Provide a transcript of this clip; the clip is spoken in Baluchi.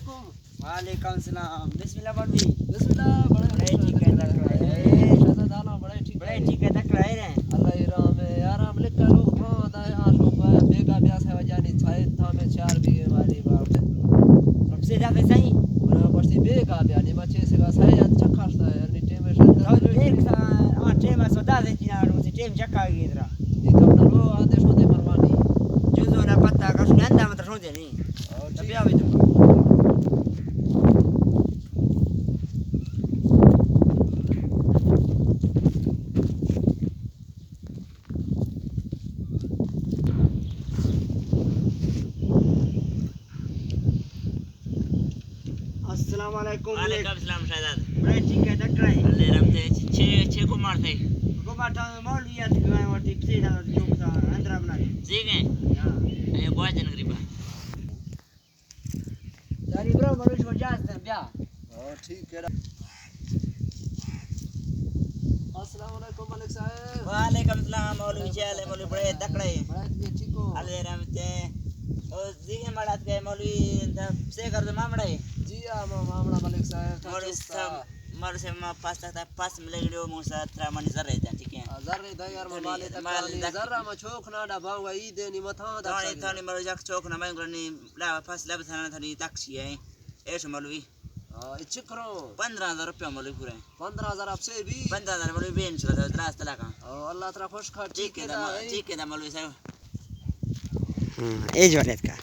وعلیکم السلام۔ بسم اللہ مولوی۔ بسم اللہ، بڑے بڑے ٹھیک ہے، تکڑا ہے۔ شہزاد عالم، بڑے ٹھیک بڑے ہے۔ ٹھیک ہے، تکڑا ہے رے۔ اللہ ای رحم ہے۔ یار، ہم لکھ کرو، تھا دا آ شو پا، بیگا بیا سے وجہ نہیں، چھائے تھا میں چار بیگے والی باپ۔ رب سے زیادہ صحیح۔ بنا پرسی بیگا بیا نہیں، مچے سے بس ہے، اچھا خاصا ہے، یار، نی ٹیم ہے شاید۔ تو ایک سا، آ ٹیم ہے، سودا سے جنا، سے ٹیم چکا گئی ترا۔ یہ تو نہ رو، آ دے شو دے مروانی۔ جو زو نہ پتا، کس نے اندہ مت شو دے نہیں۔ او، ٹھیک۔ بیا بھی تو۔ السلام علیکم۔ وعلیکم السلام شہزاد۔ بڑے ٹھیک ہے، ڈاکٹر ہے۔ اللہ رحمت ہے۔ چھ، چھ کو مارتے؟ کو مارتا مولوی ات، کو مارتے، چھ دا چوک سا اندر بنا دے۔ ٹھیک ہے۔ ہاں۔ اے گواجن غریبا۔ یاری برو، مروچ کو جاز تر بیا۔ ہاں، ٹھیک ہے۔ السلام علیکم ملک صاحب۔ وعلیکم السلام مولوی، چے حال ہے مولوی؟ بڑے تکڑے ہیں۔ بڑے، ٹھیک ہو؟ اللہ رحمت ہے۔ او زیگے مڑات گئے مولوی، دا سے کر دو مامڑے۔ جی ہاں، ما-، مامڑا ملک صاحب، تھا مولوی چوک صاحب، تھا۔ مولوی صاحب، ما پاس تک تھا، پاس ملے گڑو، مو سا ترا منی زر رہتا، ٹھیک ہے؟ ہاں، زر رہتا یار، ما تھانی مالے تک مال تھانی تک۔ زر ما چوک نہ ڈبا، وہ عید ہے، نی متھا دا تھانی، سگے۔ تھانی مولوی جک چوک نہ، میں گڑنی لا پاس لب تھانا، تھانی تک چی ہے۔ ایش مولوی۔ ہاں، اے چکرو؟ پندرہ ہزار روپیہ مولوی پورے۔ پندرہ ہزار آپ سے بھی؟ پندرہ ہزار مولوی بے انشاءاللہ، دراز تلاکا۔ او، اللہ ترا خوش کھا، ٹھیک ہے دا، ٹھیک ہے دا مولوی صاحب۔ ہاں، اے جو ریت کا۔